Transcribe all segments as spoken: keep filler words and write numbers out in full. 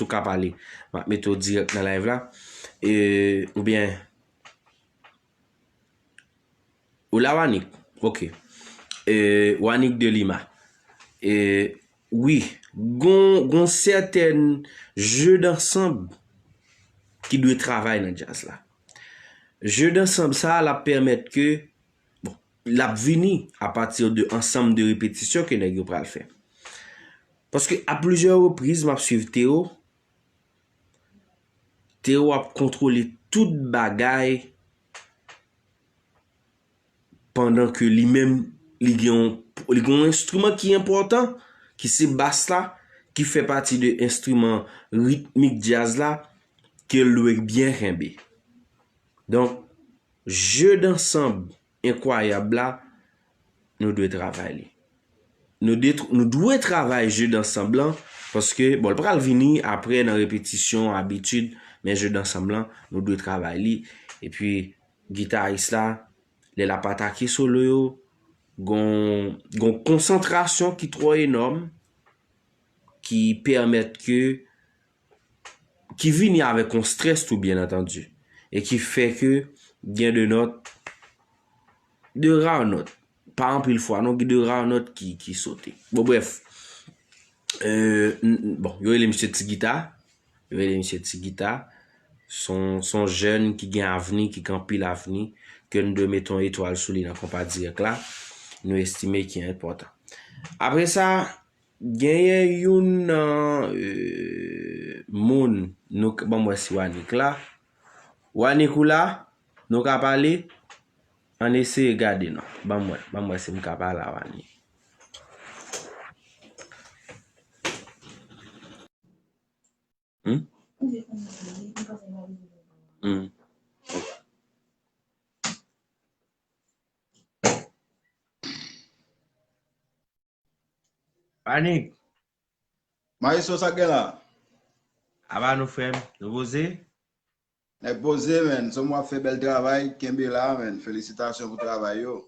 ou ka pale, m ap mete w dirèk nan live la. E, oubyen, ou la, Wanik? Ok. E, Wanik de Lima. E, wi, gon, gon sètèn je dansanb ki dwe travay nan djaz la. Je dansanb sa a, l ap pèmèt ke, bon, l ap vini apati de ansanm de repetisyon ke nèg yo pral fè. Paske a plizyè repriz, m ap swiv Teo. Teo ap kontwole tout bagay pandan ke li menm, li gen yon, li gen yon enstriman ki enpòtan, ki se bas la, ki fè pati de enstriman ritmik djaz la, ke l dwe byen kenbe. Donk, je dansanb enkwayab la, nou dwe travay li. Nou, de, nou dwe travay je dansanb lan, paske, bon, l pral vini apre nan repetisyon, abitid, men je dansanb lan, nou dwe travay li. Epi, gitaris la, lè l ap atake solo yo, gon, gon konsantrasyon ki twò enòm, ki pèmèt ke, ki vini avèk yon strès tou, byen antandi, e ki fè ke gen de nòt, de ra nòt, pa anpil fwa non, gen de ra nòt ki, ki sote. Bon, brèf, euh, n- n- bon, yo rele misye Ti Gita, yo rele misye Ti Gita, son, son jèn ki gen avni, ki gen anpil avni, ke n dwe mete yon etwal sou li nan konpa dirèk la, nou estime ki enpòtan. Apre sa, genyen youn nan euh, moun, nou, ban m wè si Wanik la. Wanik ou la? Nou ka pale? Ann eseye gade non. Ban m wè, ban m wè si m ka pale a Wanik. Hmm? Hmm. Panik. Maestro, sa k gen la? Aba nou, frè m, nou poze? Nèg poze, menn. Sou mwen ap fè bèl travay, kenbe la, menn. Felisitasyon pou travay yo.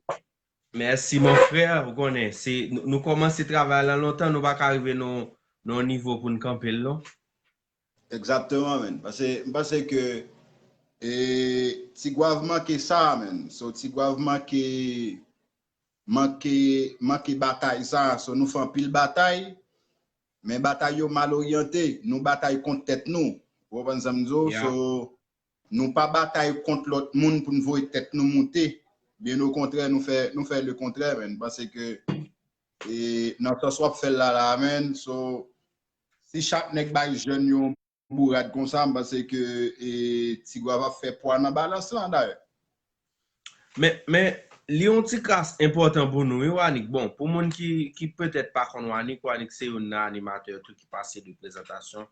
Mèsi, mon frè. Ou konnen, se, nou, nou kòmanse travay la lontan, nou pa ka rive nan, nan yon nivo pou n kanpe l, non. Egzakteman, menn. Paske, m panse ke e, Ti Gwav manke sa, menn. So, Ti Gwav manke, manke, manke batay sa. So, nou fè anpil batay, men batay yo mal oryante. Nou batay kont tèt nou. Ou konprann sa m di w? Yeah. So, nou pa batay kont lòt moun pou n voye tèt nou moute. Byen okontrè, nou fè, nou fè lekontrè, menn. M panse ke e, nan sans w ap fè l la, la, menn. So, si chak nèg bay jèn yo yon bourad konsa, m panse ke e, Ti Gwav ap fè pwa nan balans lan, dayè. Men, men, li yon ti kras enpòtan pou nou, wi, Wanik. Bon, pou moun ki, ki petèt pa konn Wanik, Wanik se youn nan animatè tou ki pase de prezantasyon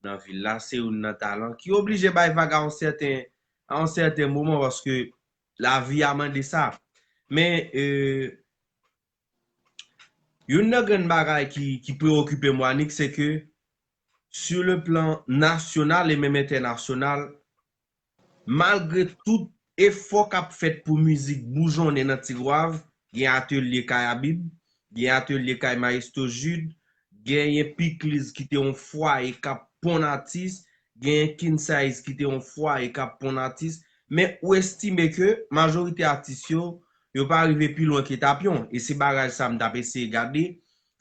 nan vil la, se youn nan talan ki oblije bay vag a yon sèten, a yon sèten moman, paske lavi a mande sa. Men, e, youn nan grenn bagay ki, ki preokipe m, Wanik, se ke, sur le plan national e menm entènasyonal, malgre tout efò k ap fèt pou mizik boujonnen nan Ti Gwav, gen atelye Kayabib, gen atelye kay Maestro Jude, genyen Pikliz ki te yon fwaye k ap ponn atis, genyen King Size ki te yon fwaye k ap ponn atis, men ou estime ke majorite atis yo, yo pa rive pi lwen ke Tapyon. E se bagay sa m t ap eseye gade.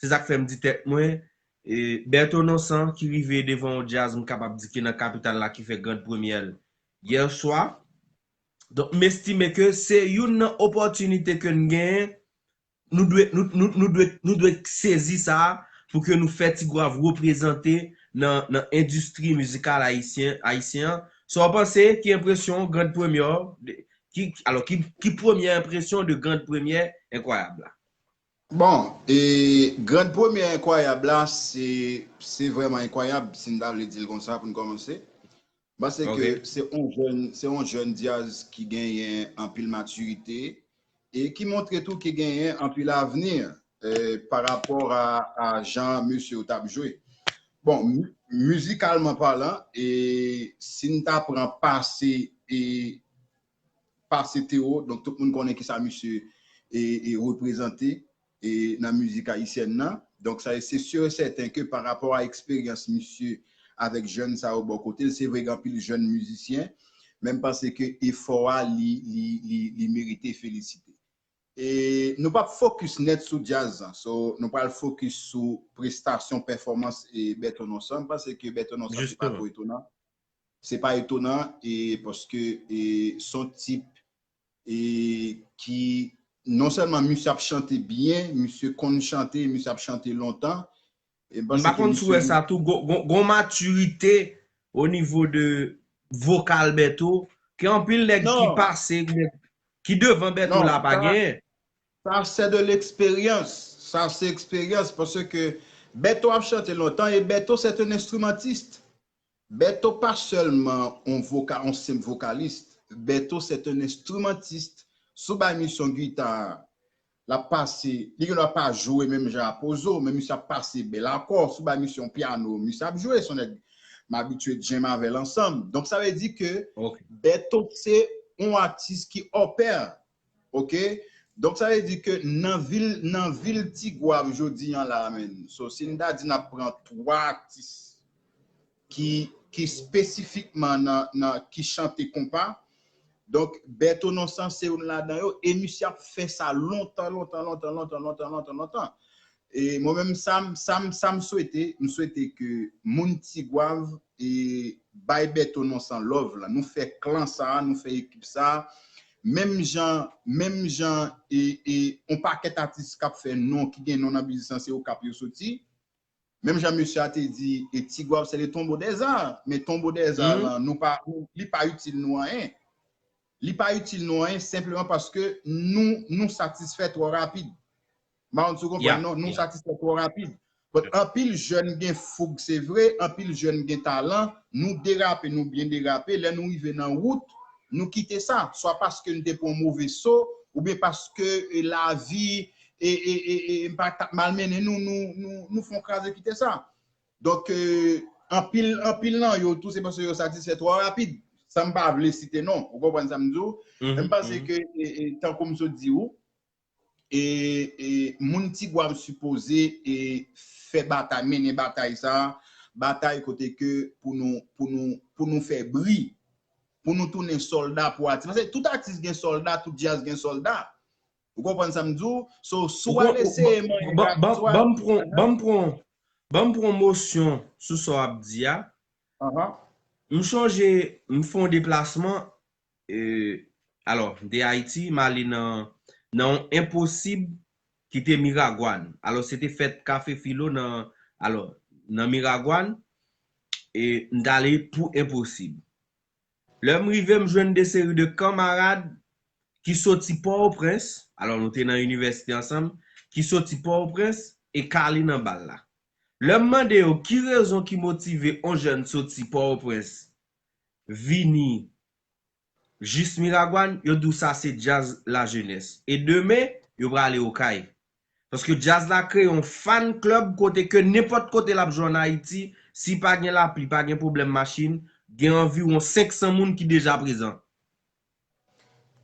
Se sa k fè m di tèt mwen, e, Bertho Nonsan ki rive devan yon djaz, m kapab di ki nan kapital la, ki fè grand premyè l yè swa. Donk, m estime ke se youn nan opòtinite ke n genyen, nou dwe, nou, nou, nou dwe, nou dwe sezi sa a pou ke nou fè Ti Gwav reprezante nan, nan endistri mizikal ayisyen, ayisyen an. Sa w panse? Ki enpresyon w, grand premyè w, de- ki, alò, ki, ki premyè enpresyon de grand premyè enkwayab la? Bon, e, grand premyè enkwayab la, se, se vrèman enkwayab, si n ta vle di l konsa, pou n kòmanse. M panse ke Ok. se yon jèn, se yon jèn djaz ki genyen anpil matirite e ki montre tou ki genyen anpil avni, e, pa rapò a, a jan mesye yo t ap jwe. Bon, mi- mizikalman palan, e, si n ta pran pase, e, pase Teo, donk tout moun konnen kisa misye e, e reprezante e nan mizik ayisyèn nan. Donk sa se si e sèten ke pa rapò a eksperyans misye avèk jèn sa yo bò kote l. Se vre gen anpil jèn mizisyen, men m panse ke efò a li, li, li, li merite felisite. E nou p ap fokis nèt sou djaz lan. So, nou pral fokis sou prestasyon, pèfòmans e Berto Nonsan. M panse ke Berto Nonsan se pa twò etonan. Se pa etonan e paske e se yon tip e ki non sèlman misye ap chante byen, misye konn chante, misye ap chante lontan. E m M panse pa ke konn si w wè misye sa tou, gon, gon, gon matirite o nivo de vokal Berto, ke anpil nèg ki Non, pase, nèg ki devan Berto non, la pa sa, genyen. Sa se de l'expérience. Sa se eksperyans paske Berto ap chante lontan e Berto se yon enstrimantis. Berto pa sèlman yon voka, yon senp vokalis. Berto se yon enstrimantis. Si w bay misye yon gita, l ap pase, li gen dwa pa jwe menm jan ak Pozo, men misye ap pase bèl akò. Si w bay misye yon pyano, misye ap jwe, se yon nèg m abitye djèm avè l ansanm. Donk, sa vle di ke Ok. Berto se yon atis ki opè. Ok? Donk, sa vle di ke nan vil, nan vil Tigwav jodi an la, menn. So, si n ta di n ap pran twa atis ki, ki espesifikman nan, nan, ki chante konpa, donk, Berto Nonsan se youn ladan yo, e misye ap fè sa lontan, lontan, lontan, lontan, lontan, lontan, lontan. E mwen menm, sa m, sa m, sa m swete, m swete ke moun Tigwav e bay Berto Nonsan love la. Nou fè klan sa, nou fè ekip sa. Menm jan, menm jan e, e yon pakèt atis k ap fè non, ki gen non nan biznis lan, se Okap yo soti. Menm jan mesye a te di, e Tigwav se le tombeau des arts, men tombeau des arts lan, nou pa, li pa itil nou anyen. Li pa itil nou anyen senpleman paske nou, nou satisfè twò rapid. M pa konn si w konprann non, nou satisfè twò rapid. But anpil jèn gen foug, se vre, anpil jèn gen talan, nou derape, nou byen derape, lè nou rive nan wout, nou kite sa, swa paske n te pran yon move so, oubyen paske e, lavi e, e, e, e, pa t ap malmennen nou, nou, nou, nou fè yon kraze kite sa. Donk, e, anpil, anpil nan yo tou, se paske yo satisfè twò rapid. San m pa vle site non, ou konprann sa m di w? Men m panse ke, e, e, tankou m sot di w, e, e, moun Tigwav sipoze e, fè batay, mennen batay sa, batay kote ke pou nou, pou nou, pou nou fè bri, pou nou tounen sòlda pou atis. Paske tout atis gen sòlda, tout djaz gen sòlda. Ou konprann sa m di w? So, si w al eseye manyen gratis, w al. Ban m pran, ban m pran, ban m pran mosyon sou sa w ap di a. M chonje, m fè yon deplasman, e, alò, m te Ayiti, m ale nan, nan yon enposib ki te Miragwàn. Alò, se te fèt Kafe Filo nan, alò, nan Miragwàn, e m t ale pou enposib. Lè m rive, m jwenn de seri de kanmarad ki soti Pòtoprens, alò nou te nan inivèsite ansanm, ki soti Pòtoprens e k ale nan bal la. Lè m mande yo ki rezon ki motive yon jèn soti Pòtoprens vini jis Miragwàn, yo di w sa se djaz lajenès. E demen, yo prale Okay. Paske djaz la kreye yon fan club kote ke nenpòt kote l ap jwe ann Ayiti, si pa gen lapli, pa gen pwoblèm machin, gen anviwon senk san moun ki deja prezan.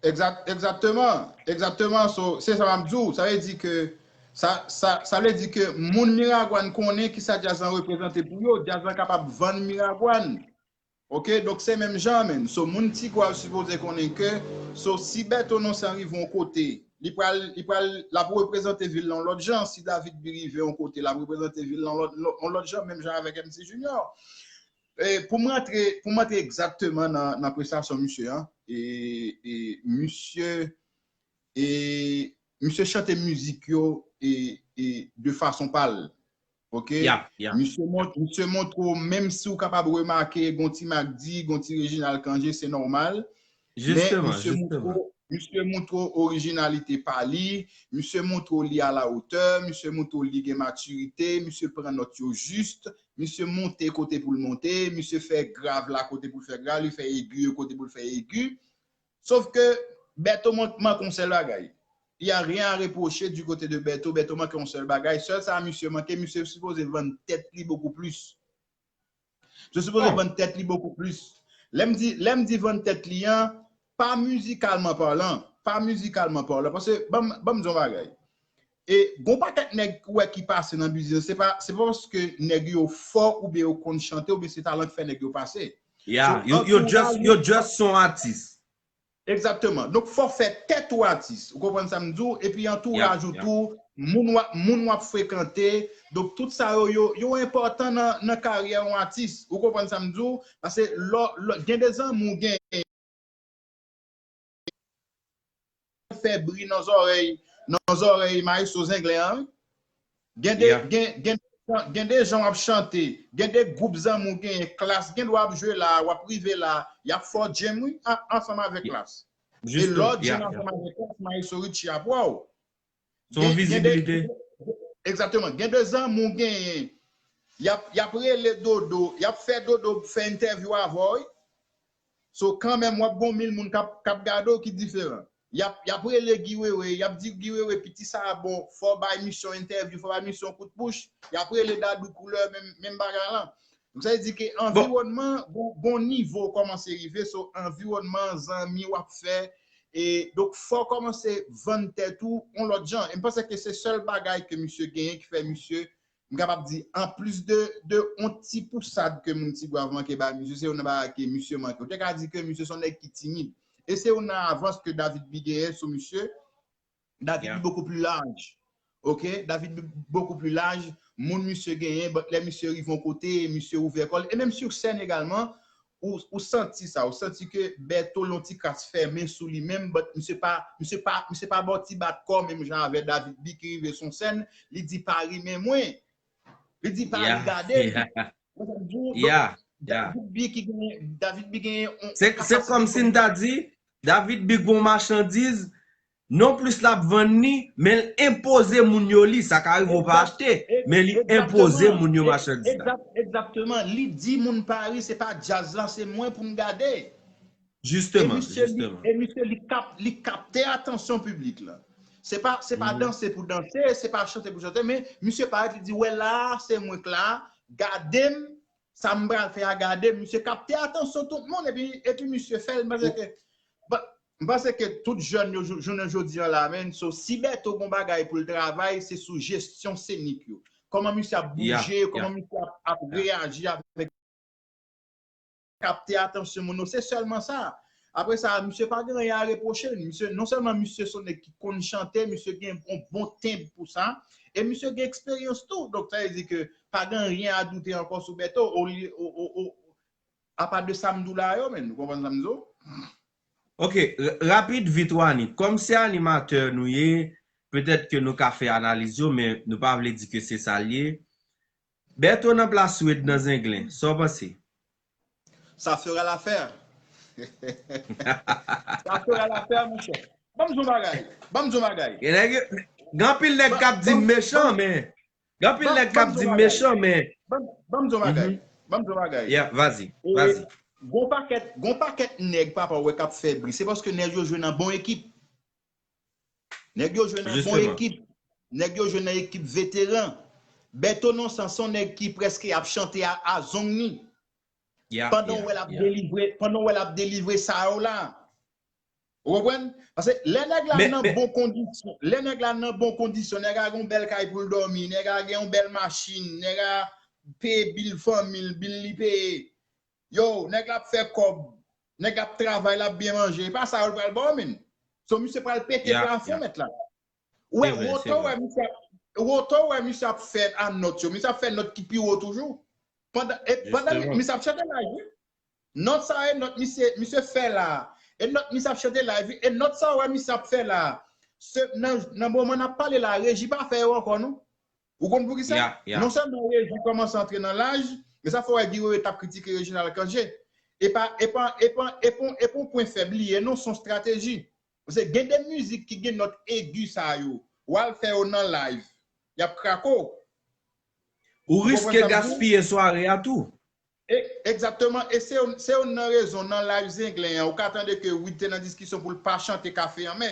Egzat-, egzakteman, egzakteman. So, se sa m ap di w. Sa vle di ke sa, sa, sa vle di ke moun Miragwàn konnen kisa djaz lan reprezante pou yo. Djaz lan kapab vann Miragwàn. Ok, donk se menm jan menm. So, moun Tigwav sipoze konnen ke, so, si Berto Nonsan rive yon kote, li pral, li pral, l ap reprezante vil lan yon lòt jan. Si David B rive yon kote, l ap reprezante vil lan yon lòt, yon lòt jan, menm jan avèk M C Junior. E pou m rantre, pou m rantre egzakteman nan, nan prestasyon misye an, e, e misye, e misye chante mizik yo e, e de fason pa l. Ok? Misye mont-, misye montre w, menm si w kapab remake, gon ti Mack D, gon ti Reginald Cangé, se nòmal. Men misye montre w, misye montre w orijinalite pa li, misye montre w li a la otè, misye montre w li gen matirite, misye pran nòt yo jis, misye monte kote pou l monte, misye fè grav la kote pou l fè grav, li fè egi yo kote pou l fè egi. Sof ke Berto man-, manke yon sèl bagay. Il y a rien à reprocher du côté de Berto. Berto manke yon sèl bagay. Sèl sa misye manke, misye sipoze vann tèt li bokou plis. Misye sipoze vann tèt li bokou plis. Lè m di, lè m di vann tèt li an, pa mizikalman palan. Pa mizikalman palan. Paske, ban m, ban m di yon bagay. E gon pakèt nèg ou wè ki pase nan biznis, se pa, se pa paske nèg yo fò oubyen yo konn chante oubyen se talan ki fè nèg yo pase. Yeah, yo, yo just, yo just son atis. Egzakteman. Donk, fò fè tèt ou atis. Ou konprann sa m di w? Epi antouraj ou tou, moun w ap, moun w ap frekante. Donk, tout sa yo, yo, yo enpòtan nan, nan karyè yon atis. Ou konprann sa m di w? Paske lò, lò, gen de zanmi w gen fè bri nan zòrèy, nan zòrèy Maestro Zenglen an, wi. Gen de, gen, gen, gen de jan w ap chante, gen de gwoup zanmi w genyen, Klass, gen dwa ap jwe la, w ap rive la, y ap fè w djèm, wi, an- ansanm avèk Klass. E lè w djèm ansanm avèk Klass, Maestro Richie ap wè w. Se yon vizibilite. Egzakteman. Gen de zanmi w genyen, y ap, y ap rele Dodo, y ap fè Dodo fè entèvyou avè w, wi. So, kanmenm, w ap gon mil moun k ap, k ap gade w ki diferan. Y ap, y ap rele Guy Wewe, y ap di Guy Wewe, piti sa a bon, fò w bay misye yon entèvyou, fò w bay misye yon kout bouch. Y ap rele Dadou Couleur, menm, menm bagay lan. Donk, sa vle di ke anviwònman, gon, gon nivo kòmanse rive, so, anviwònman, zanmi w ap fè, e, donk, fò w kòmanse vann tèt ou yon lòt jan. E m panse ke se sèl bagay ke misye genyen ki fè misye m kapab di, anplis de, de yon ti pousad ke moun Tigwav manke bay misye, se youn nan bagay ke misye manke. Ou te ka di ke misye se yon nèg ki timid. E se youn nan avans ke David B genyen sou misye. David B beaucoup plus large. Ok? David B beaucoup plus large. Moun misye genyen, but lè misye rive yon kote, misye ouvè kò l. E menm sou sèn egalman, ou, ou santi sa, ou santi ke Bertho yon ti kras fèmen sou li menm, but misye pa, misye pa, misye pa ba w ti bat kò menm jan avè David B ki rive sou sèn, li di pa renmen mwen. Li di pa regade m. Ou konprann? Donk, David B ki genyen, David B genyen yon kapasite. Se kòmsi n ta di, David B gon machandiz, non plis l ap vann li, men l enpoze moun yo li. Sa ka rive w pa achte, men li enpoze moun yo machandiz la. Egzakteman. Li di moun Paris, se pa djaz la, se mwen pou m gade. Jisteman, jisteman. E misye, li, kap, li kapte atansyon piblik la. Se pa, se pa danse pou danse, se pa chante pou chante, men misye parèt, li di, wè la, se mwen k la, gade m, sa m pral fè a gade m. Misye kapte atansyon tout moun, epi, epi misye fè l, m panse ke, m panse ke tout jèn yo, jou- jounen jodi an la, men, so, si Bertho gon bagay pou l travay, se sou jesyon senik yo. Kòman misye ap bouje, kòman misye ap, ap reyaji avèk kapte atansyon moun yo, se sèlman sa. Apre sa, misye pa gen anyen a repwoche l. Misye, non sèlman misye se yon nèg ki konn chante, misye gen yon bon tenb pou sa, e misye gen eksperyans tou. Donk, sa vle di ke pa gen anyen a doute ankò sou Bertho, o, o, o, o, apa de sa m di w la yo, men, ou konprann sa m di w? Ok, rapid, vit, Wani. Kòm se animatè nou ye, petèt ke nou ka fè analiz yo, men nou pa vle di ke se sa l ye. Bertho nan plas Wade nan Zenglen, sa w panse? Ça fera l'affaire. Ça fera l'affaire, monchè. Ban m di w yon bagay. Ban m di w yon bagay. Gen anpil nèg k ap di m mechan, men. Gen anpil nèg k ap di m mechan, men. Ban m di w yon bagay. Ban m di w yon bagay. Yeah, vas-y, vas-y. Gon pakèt, gon pakèt nèg, papa, ou wè k ap fè bri. Se paske nèg yo jwe nan bon ekip. Nèg yo jwe nan bon ekip. Nèg yo jwe nan ekip veteran. Bertho nan sans se yon nèg ki prèske ap chante a, a zong ni. Pandan w wè l ap delivre, pandan w wè l ap delivre sa yo la. Ou konprann? Paske lè nèg la nan bon kondisyon, lè nèg la nan bon kondisyon, nèg la gen yon bèl kay pou l dòmi, nèg la gen yon bèl machin, nèg la peye bil fanmi l, bil li peye. Yo, nèg la ap fè kòb. Nèg la ap travay, l ap byen manje. E pa sa yo l pral ba w, menn. So, misye pral pete plafon, mèt la. Ou wè, wotè, ou wè misye ap, wotè, ou wè misye ap fè a nòt yo. Misye ap fè nòt ki pi wo toujou. Pandan, e, pandan misye ap chante live, wi. Nòt sa e nòt misye, misye fè la. E nòt misye ap chante live, wi. E nòt sa ou wè misye ap fè la. Se, nan, nan moman n ap pale la, Reji pa fè yo ankò, non. Ou konn poukisa? Non sèlman Reji kòmanse antre nan laj, men sa fè w wè Guy Wewe t ap kritike Reginald Cangé. E pa, e pa, e pa, e pa, e pa yon pwen fèb li ye, non, se yon estrateji. Paske gen de mizik ki gen nòt egi sa yo. W al fè yo nan live. Y ap krake w. Ou riske gaspiye sware a tou. E, egzakteman. E se youn, se youn nan rezon nan live Zenglen an, ou ka tande ke Wid te nan diskisyon pou l pa chante Kafe Anmè.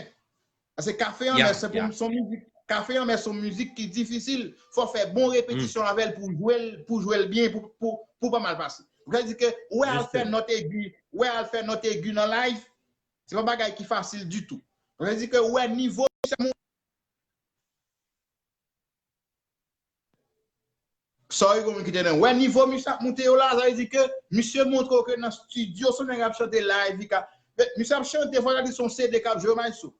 Paske Kafe Anmè se pou, se yon mizik, Kafe Anmè se yon mizik ki difisil. Fò w fè bon repetisyon avè l pou w jwe l, pou w jwe l byen, pou, pou, pou w pa mal pase. Sa vle di ke ou wè al fè nòt egi, ou wè al fè nòt egi nan live, se pa bagay ki fasil ditou. Sa vle di ke ou wè nivo misye monte. Sorry, gon moun ki te nan. Wè nivo misye ap moute yo la, sa vle di ke misye montre w ke nan studio, se yon nèg ap chante live, li ka. Men, misye ap chante, fò ta di se yon C D k ap jwe, maestro.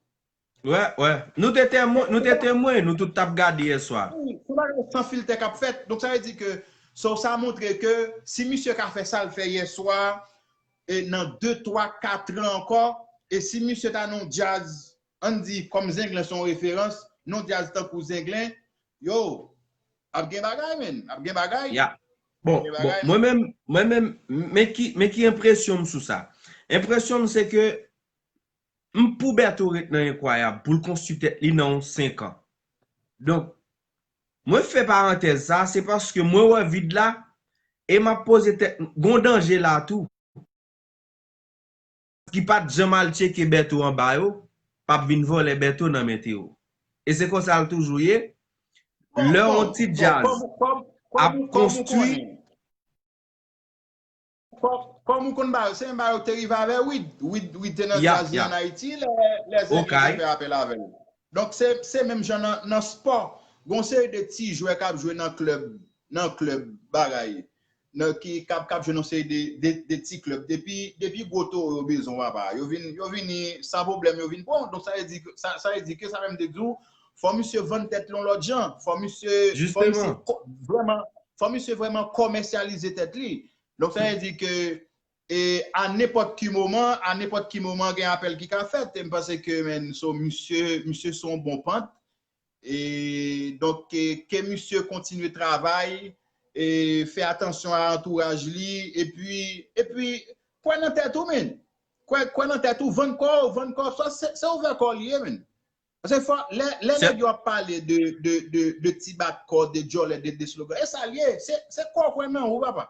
Wè, wè. Nou te temwen, nou te temwen, nou tout t ap gade yè swa. Wi, se yon bagay san filtè k ap fèt. Donk, sa vle di ke, so, sa montre ke si misye ka fè sa l fè yè swa, e nan de, twa, kat an ankò, e si misye ta nan yon djaz, ann di, kòm Zenglen se yon referans, nan yon djaz tankou Zenglen, yo, ap gen bagay, men, ap gen bagay. Ya. Bon, bon, mwen menm, mwen menm, men ki, men ki enpresyon m sou sa? Enpresyon m se ke m pou Bertho ret nan Enkwayab, pou l konstwi tèt li nan yon senk an. Donk, mwen fè parantèz sa, se paske mwen wè vid la, e m ap poze tèt m, gon danje la tou. Ki pa t janm al tcheke Bertho anba yo, p ap vin vòlè Bertho nan men T O. E se konsa l toujou ye. Lè yon ti djaz ap konstwi. Kòm ou konn ba yo, se menm ba yo te rive avè Wid. Wid, Wid te nan djaz li ann Ayiti, lè, lè Zenglen te fè apèl avè l. Donk, se, se menm jan nan, nan spò. Gon seri de ti jwè k ap jwe nan klèb, nan klèb bagay. Nan ki, k ap, k ap jwe nan seri de, de, de ti klèb. Depi, depi gwo towo yo bezwen w apa, yo vin, yo vini san pwoblèm, yo vin pran w. Donk, sa vle di, sa, sa vle di ke sa menm te di w, fò misye vann tèt li yon lòt jan. Fò misye, fò misye vrèman, fò misye vrèman kòmèsyalize tèt li. Donk, sa vle di ke e a nenpòt ki moman, a nenpòt ki moman gen apèl ki ka fèt. E m panse ke, men, so, misye, misye sou yon bon pant. E donk, ke, ke misye kontinye travay, e fè atansyon a antouraj li, epi, epi, kwè nan tèt ou, men. Kwè, kwè nan tèt ou, vann kò w, vann kò w, se, se ouvè kò w li ye, men. Paske fò, lè, lè nèg yo ap pale de, de, de, de ti bat kò, de djòlè, de, de slogan, e sa l ye, se, se kwè w kwè nan ou, papa.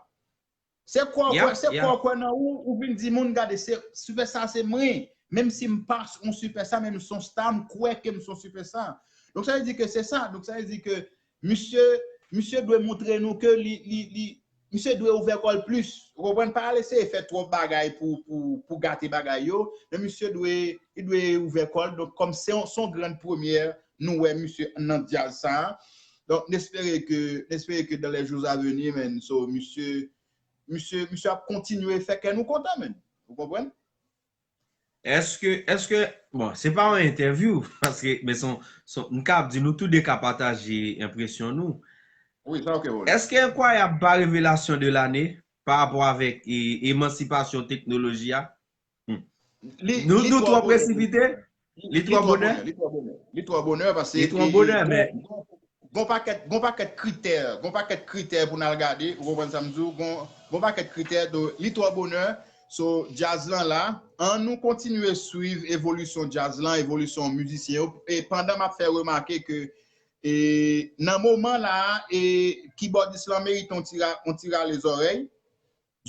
Se kwè w kwè, se kwè w kwè nan ou, ou vin di moun, gade, se, sipèsta se mwen. Menm si m pa yon sipèsta, men m se yon sta, m kwè ke m se yon sipèsta. Donk, sa vle di ke se sa. Donk, sa vle di ke misye, misye dwe montre nou ke li, li, li, misye dwe ouvè kò l plis. Ou konprann? Pa al eseye fè twòp bagay pou, pou, pou gate bagay yo. Men misye dwe, li dwe ouvè kò l. Donk, kòm se yon, se yon grenn premyè, nou wè misye nan djaz sa a. Donk, n espere ke, n espere ke dans les jours à venir, men, so, misye, misye, misye ap kontinye fè kè nou kontan, men. Ou konprann? Èske, èske, bon, se pa yon entèvyou, paske, men son, son, m ka ap di nou tou de ka pataje enpresyon nou. Wi, sa ok, Roland. Èske Enkwayab pa revelasyon de lane pa rapò avèk e, emansipasyon teknoloji a? Hmm. Nou, nou twò presipite? Li twò bonè? Li twò bonè. Li twò bonè paske Li twò bonè, men gon pakèt, gon pakèt kritè, gon pakèt kritè pou n al gade, ou konprann sa m di w, gon, gon pakèt kritè, do, li twò bonè. So, djaz lan la, an nou kontinye swiv evolisyon djaz lan, evolisyon mizisyen yo, e pandan m ap fè remake ke, e, nan moman la a, e, kibòdis lan merite yon ti ra-, yon ti rale zòrèy.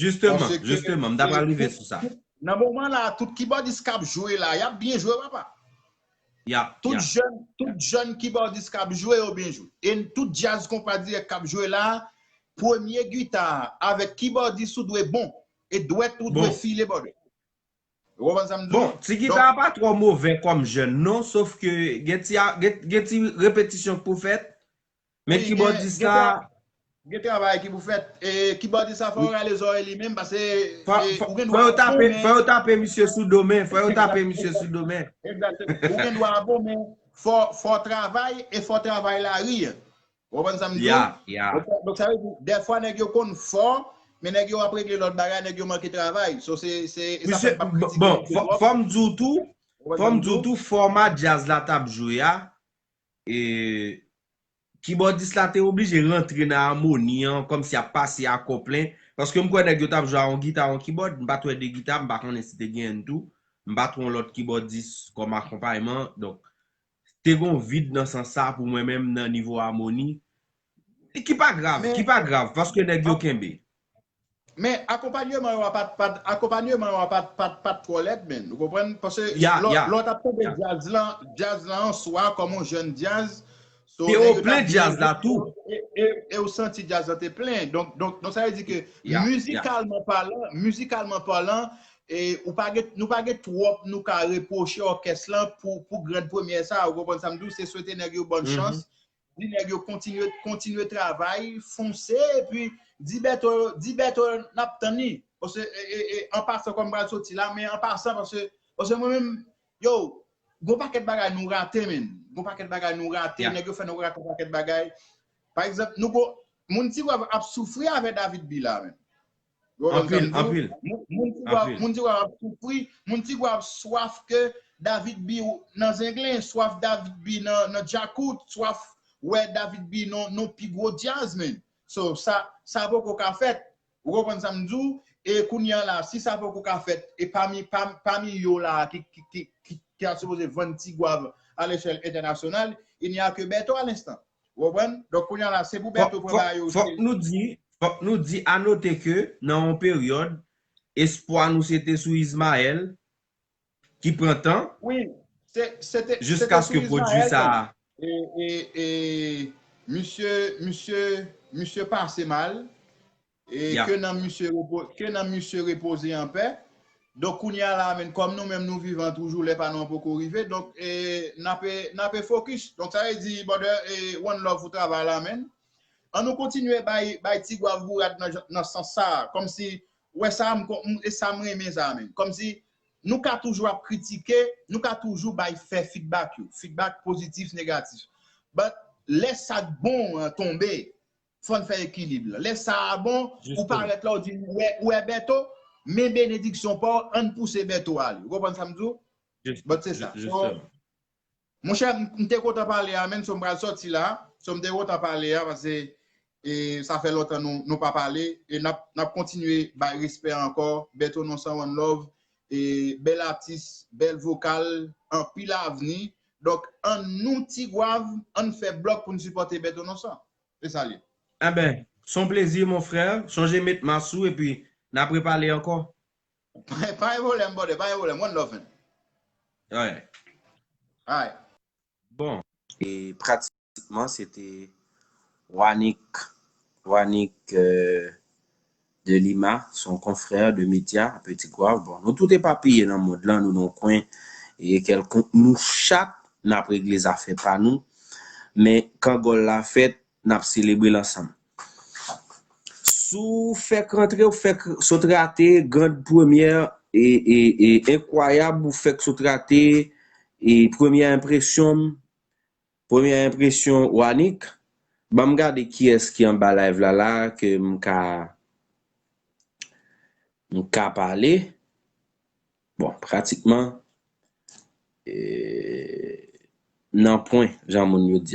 Jisteman, jisteman, m ta pral rive sou sa. Nan moman la, tout kibòdis k ap jwe la, y ap byen jwe, papa. Y ap, tout jèn, tout jèn kibòdis k ap jwe yo byen jwe. E tout djaz konpa dirèk k ap jwe la, premye gita avèk kibòdis ou dwe bon. E dwèt ou dwe file, brother. Ou konprann sa m di w? Bon, ti gita a pa twò move kòm jèn non, sof ke gen ti, gen, gen ti repetisyon k pou fèt. Men kibòdis la, gen travay ki pou fèt. E kibòdis la fò w rale zòrèy li menm, paske ou gen dwa ap bon, men fò yo tape misye sou do men, fò yo tape misye sou do men. Ou gen dwa ap bon, men fò, fò travay, e fò travay la ri. Ou konprann sa m di w? Donk, donk, sa vle di, dèfwa nèg yo konn fò, men nèg yo ap regle lòt bagay, nèg yo manke travay. So, se, se, e sa fè m p ap kritike nèg yo twòp. Fò m di w tou, fò m di w tou, fòma djaz la t ap jwe a, e, kibòdis la te oblije rantre nan amoni an, kòmsi ap pase akò plen, paske m kwè nèg yo t ap jwe a yon gita, yon kibòd, m pa t wè de gita, m pa konnen si te genyen tou, m pa t wè yon lòt kibòdis kòm akonpayman, donk, te gon vid nan sans sa pou mwen menm nan nivo amoni. Ki pa grav, ki pa grav, paske nèg yo kenbe. Men akonpanyeman yo a pa t, pa t, akonpanyeman yo a pa t, pa t, pa t twò lèd, men. Ou konprann? Paske lè w t ap tande djaz lan, djaz lan an swa kòm yon jèn djaz, so, te o plen djaz la tou. E, e, e ou santi djaz lan te plen. Donk, donk, donk sa vle di ke mizikalman palan, mizikalman palan, e ou pa gen, nou pa gen twòp nou ka repwoche òkès lan pou, pou grenn premyè sa, ou konprann sa m di w, se swete nèg yo bòn chans. di nèg yo kontinye, kontinye travay, fonse, epi di Bèto, di Bèto n ap tann li. Paske, e, e, e, an pasan, kòm m pral soti la, men an pasan, paske, paske mwen menm, yo, gon pakèt bagay nou rate, men. Gon pakèt bagay nou rate, nèg yo fè nou rate yon pakèt bagay. Pa egzanp, nou gon, moun Tigwav ap soufri avè David B la, men. Ou konprann sa m di w? Anpil, anpil. Moun, moun Tigwav, moun Tigwav ap soufri, moun Tigwav swaf ke David B nan Zenglen, swaf David B nan, nan Djakout, swaf wè David B nan, nan pi gwo djaz, men. So, sa, sa poko ka fèt. Ou konprann sa m di w? E kounye a la, si sa poko ka fèt, e pami, pam- pami yo la ki, ki, ki, ki, ki a sipoze vann Tigwav a lechèl entènasyonal, il n'y a que Bertho à l'instant. Ou konprann? Donk, kounye a la, se pou Bertho pran bagay yo serye. Fòk nou di, fòk nou di, a note ke nan yon peryòd, espwa nou se te sou Ismaël, ki pran tan, wi, se, se te, se te sou Ismaël, sa. E, e, e, misye, misye, misye pase mal. E ke nan misye repo-, ke nan misye repoze an pè. Donk, kounye a la, men, kòm nou menm nou vivan toujou, lè pa nou an poko rive. Donk, e, n ape, n ape fokis. Donk, sa vle di, brother, e, one love pou travay la, men. An nou kontinye bay, bay Tigwav bourad nan, nan sans sa, kòmsi, wè sa, m, m, e sa m renmen sa, men. Kòmsi, nou ka toujou ap kritike, nou ka toujou bay fè feedback yo. Feedback pozitif, negatif. But, lè sa k bon an tonbe, fò n fè ekilib la. Lè sa a bon, ou parèt la, ou di, ou wè, ou wè Bèto, men benediksyon pa w, ann pouse Bèto ale. Ou konprann sa m di w? But se sa. So, monchè, m, m te kontan pale a, men, so m pral sòti la. So m te kontan pale a, paske, e, sa fè lontan nou, nou pa pale. E n ap, n ap kontinye bay respè ankò. Bèto non san one love. E, bèl atis, bèl vokal, anpil avni. Donk, ann nou Tigwav, ann fè blòk pou n sipòte Bèto non san. Se sa l ye. Enben, se yon plezi, mon frè. Sonje met mas ou, epi n ap repale ankò. Pa gen pwoblèm, brother, pa gen pwoblèm. One love, man. Alright. Alright. Bon. E pratikman, se te Wanik, Wanik, euh, de Lima, se yon konfrè de medya, Petit Goâve. Bon, nou tout epapiye nan mond lan, nou nan yon kwen e kèlkonk, nou chak n ap regle zafè pa nou. Men kan gòl la fèt, n ap selebre l ansanm. Si w fèk rantre, ou fèk sot rate, grand premyè e, e, e enkwayab, ou fèk sot rate e premyè enpresyon m, premyè enpresyon Wanik. Ban m gade kiyès ki anba live la la, ke m ka, m ka pale. Bon, pratikman, e, nan pwen, jan moun yo di.